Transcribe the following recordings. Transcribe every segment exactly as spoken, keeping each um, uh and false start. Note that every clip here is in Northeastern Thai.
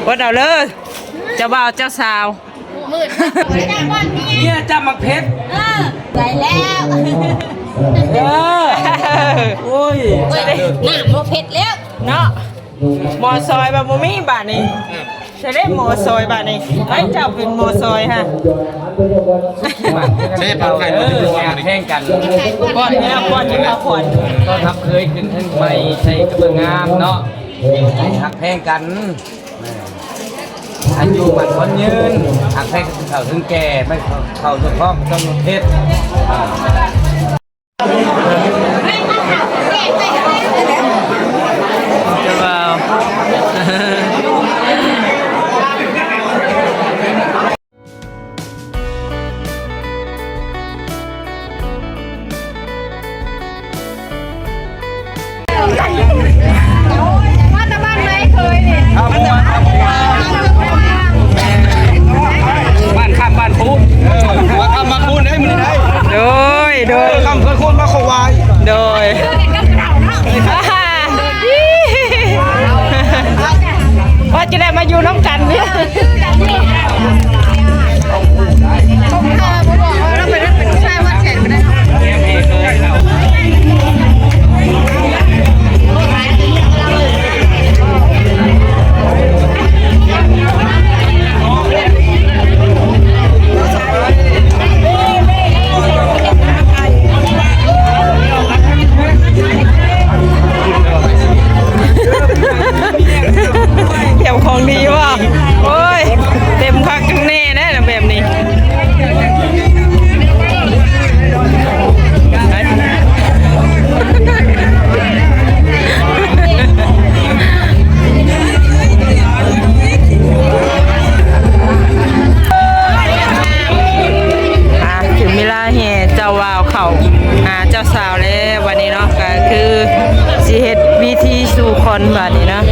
เบิดเอาเลย เจ้าบ่าวเจ้าสาว มืด เนี่ยจับหมากเพชร เออ ไปแล้ว เออ โอ้ย โอ้ย น้ำบ่เผ็ดแล้ว เนาะ หม้อซอยบ่ บ่มีบาดนี้ จะได้หม้อซอยบาดนี้ ให้เจ้าเป็นหม้อซอยฮะ เซ่ปลาไข่หมดเลย แข่งกัน ก่อนเนี่ย ก่อนที่เขาขวัญ ก็ทับเคยขึ้นทั้งใหม่ใส่กระเบื้องงามเนาะ หักแพงกัน อายุมันคนยืน หักแพงกันเฒ่าถึงแก่ ไม่เฒ่าเจ้าของต้องเฮ็ด เจ้าบ่าว มาแต่บ้านไหนเคยนี่ บ้านข้ามบ้านคูน มาข้ามมาคูนได้มื้อนี้ได้ โดย โดย ข้ามเพื่อนคูนมาขวาย โดย ว่าจะได้มาอยู่น้ำกันเนี่ย เตรียมของดีว่ะ โอ้ย เต็มคักแน่นะแบบนี้ อ่ะ ถึงเวลาแห่เจ้าบ่าวเข้าหาเจ้าสาวแล้ววันนี้เนาะ ก็คือสิเฮ็ดพิธีสู่ขวัญบัดนี้เนาะ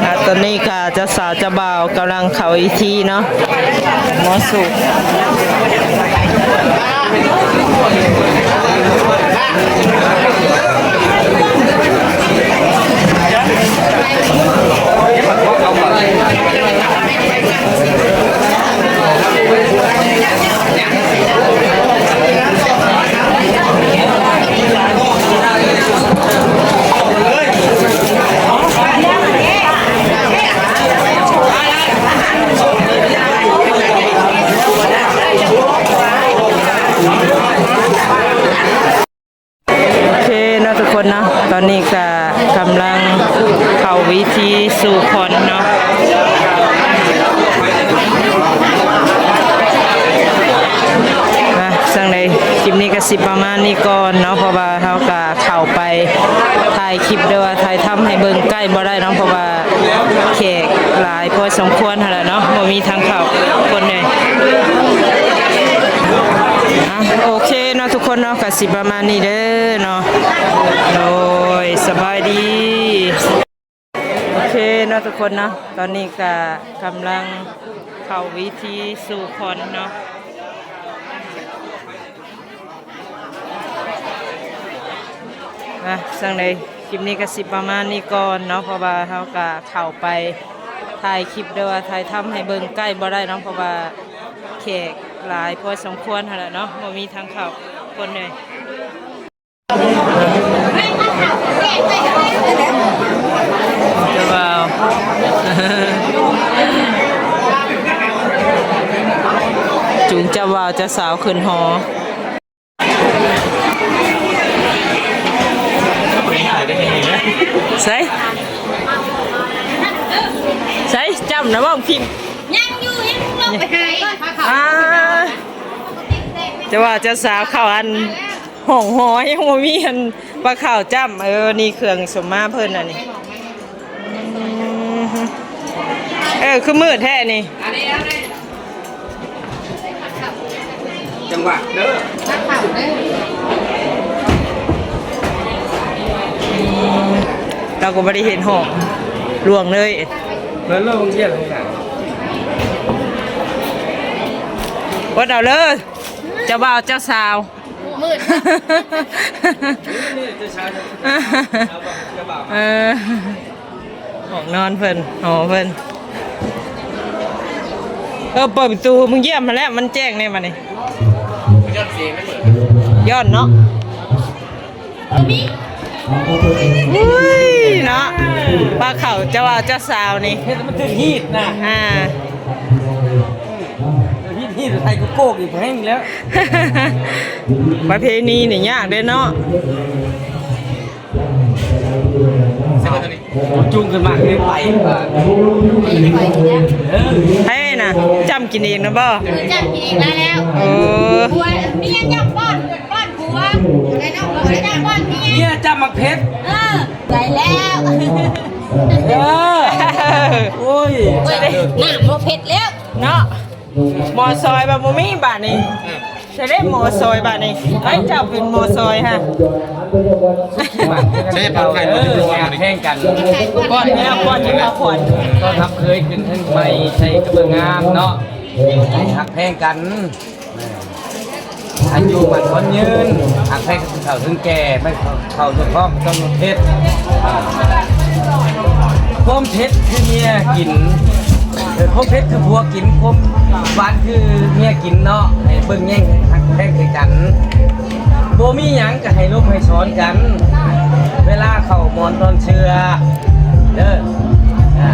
อ่ะ ตอนนี้ค่ะ เจ้าสาวเจ้าบ่าวกำลังเข้าพิธีเนาะ หมอสุข โอเคเนาะทุกคนเนาะ ตอนนี้ก็กำลังเข้าพิธีสู่ขวัญเนาะ นะ จั่งใดคลิปนี้ก็สิประมาณนี้ก่อนเนาะ เพราะว่าเฮาก็เข้าไปถ่ายคลิปหรือว่าถ่ายทำให้เบิ่งใกล้บ่ได้เนาะ เพราะว่าแขกหลายพอสมควรหั้นแหละเนาะ บ่มีทางเข้าคนเลย อ่ะ โอเคเนาะทุกคนเนาะ ก็สิประมาณนี้เด้อเนาะ โดย สบายดี โอเคเนาะทุกคนเนาะ ตอนนี้ก็กำลังเข้าวิธีสู่ขวัญเนาะ นะ จั่งใด คลิปนี้ก็สิประมาณนี้ก่อนเนาะ เพราะว่าเฮาก็เข้าไปถ่ายคลิป หรือว่าถ่ายทำให้เบิ่งใกล้บ่ได้เนาะ เพราะว่าแขกหลายพอสมควรหั้นแหละเนาะ บ่มีทางเข้าคนเลย เจ้าบ่าว จูงเจ้าบ่าวเจ้าสาวขึ้นหอ ใส่ ใส่ จ้ำนะ เว้าพิมพ์ ยังอยู่ ยังลงไปหาอีก อ่า เจ้าบ่าวเจ้าสาวเข้าอันห้องหอ ยังบ่มีอันปลาข้าวจ้ำ เออ นี่เครื่องสมมาเพิ่นอันนี้ อืม เออ คือมืดแท้นี่ จังหวะเด้อ เราก็บ่ได้เห็นห้องหลวงเลย แล้วโลกเที่ยงของหนัง วัดเอาเลย เจ้าบ่าวเจ้าสาว มืด เออ ห้องนอนเพิ่น หอเพิ่น เออ เปิดประตู มึงเยี่ยมมาแล้ว มันแจ้งแน่มานี่ ย้อนเนาะ อุ้ย เนาะ ปลาข้าวเจ้าบ่าวเจ้าสาวนี่ เฮ็ดให้มันถืกฮีตนะ อ่า ถืกฮีต ฮีตไทยกูโกกอีกแห้งแล้ว ประเพณีนี่ยากเด้เนาะ จูงขึ้นมาคือไป เออ ให้น่ะ จ้ำกินเองนะบ่ เออ จ้ำกินเองได้แล้ว เออ ผัว เมียจ้ำป้อน ป้อนผัว ได้น้องผัวจ้ำป้อนเมีย เมียจ้ำหมากเผ็ด เออ ไปแล้ว เออ โอ้ย น้ำบ่เผ็ดแล้ว เนาะ หม้อซอยบ่ บ่มีบาดนี้ จะได้หม้อซอยบาดนี้ เฮ้ย เจ้าเป็นหม้อซอยฮะ ใช่ ปลอดภัยหมดทุกคน แข่งกัน ป้อนแล้ว ป้อนที่เขาขวัญ ก็ทับเคยขึ้นทั้งใหม่ ใส่กระเบื้องงามเนาะ หักแพงกัน อายุมันคนยืน หักแพงกันเฒ่าถึงแก่ ไม่เฒ่าเฉพาะต้องเพชร ความเผ็ดคือเมียกิน เออ ความเผ็ดคือผัวกิน ความหวานคือเมียกินเนาะ ให้เบิ่งแย่งหักแพงให้กัน บ่มีหยังก็ให้ลมให้สอนกัน เวลาเข้าหมอนนอนเชื่อ เด้อ อ่า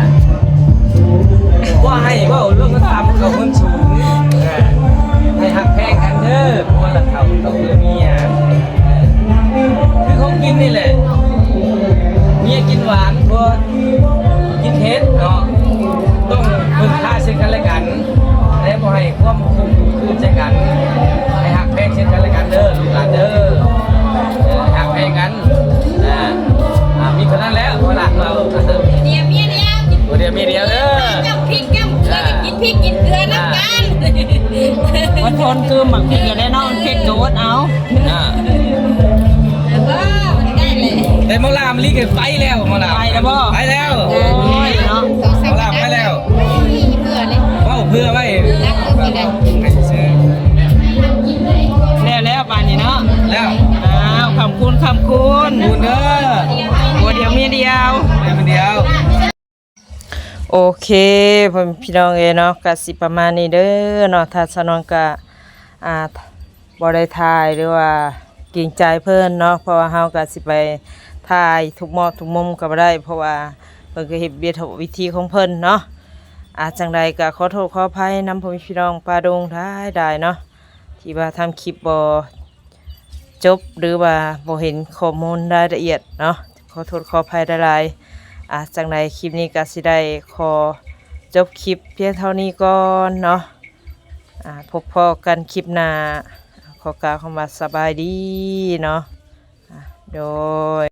ว่าให้เว้าเรื่องมันต่ำเข้าคนสูง อ่า ให้หักแพงกันเด้อ ผัวละเฒ่าต้องเมีย คือของกินนี่แหละ เมียกินหวาน ผัวกินเผ็ดเนาะ ต้องพึ่งพาซึ่งกันและกัน และบ่ให้ความทุกข์คืนใส่กัน ให้หักแพงซึ่งกันและกันเด้อ ลูกหลานเด้อ เออ หักแพงกัน อ่า อ่า มีเท่านั้นแหละ พ่อหลานเรา เดียวเมียเดียว ผัวเดียวเมียเดียวเด้อ จ้ำพริกจ้ำเกลือ กินพริกกินเกลือน้ำกัน อดทนคือหมักพริกอยู่แล้วเนาะ เผ็ดก็อดเอา อ่า เออ ได้เลย แต่หมอลำลีกไปแล้ว หมอลำ ไปแล้วบ่ ไปแล้ว โอ้ยเนาะ หมอลำไปแล้ว เพื่อเลย เว้าเพื่อไว้ รักเพื่อเลย แล้ว แล้วบาดนี้เนาะ แล้ว อ้าว ขอบคุณ ขอบคุณ ขอบคุณเด้อ ผัวเดียวเมียเดียว เมียเดียว โอเค พ่อแม่พี่น้องเอ้ยเนาะ ก็สิประมาณนี้เด้อเนาะ ถ้าสาวนวลก็ อ่า บ่ได้ถ่าย หรือว่าเกรงใจเพิ่นเนาะ เพราะว่าเฮาก็สิไปถ่ายทุกมอบทุกมุมก็บ่ได้ เพราะว่าเพิ่นก็เฮ็ดเวียกวิธีของเพิ่นเนาะ อ่า จั่งใดก็ขอโทษขออภัยนำพ่อแม่พี่น้องป่าดงหลายๆเนาะ ที่ว่าทำคลิปบ่จบ หรือว่าบ่เห็นข้อมูลรายละเอียดเนาะ ขอโทษขออภัยหลายๆ อ่ะ จั่งใดคลิปนี้ก็สิได้ขอจบคลิปเพียงเท่านี้ก่อนเนาะ อ่ะ พบพ้อกันคลิปหน้า ขอกล่าวคำว่าสบายดีเนาะ อ่ะ โดย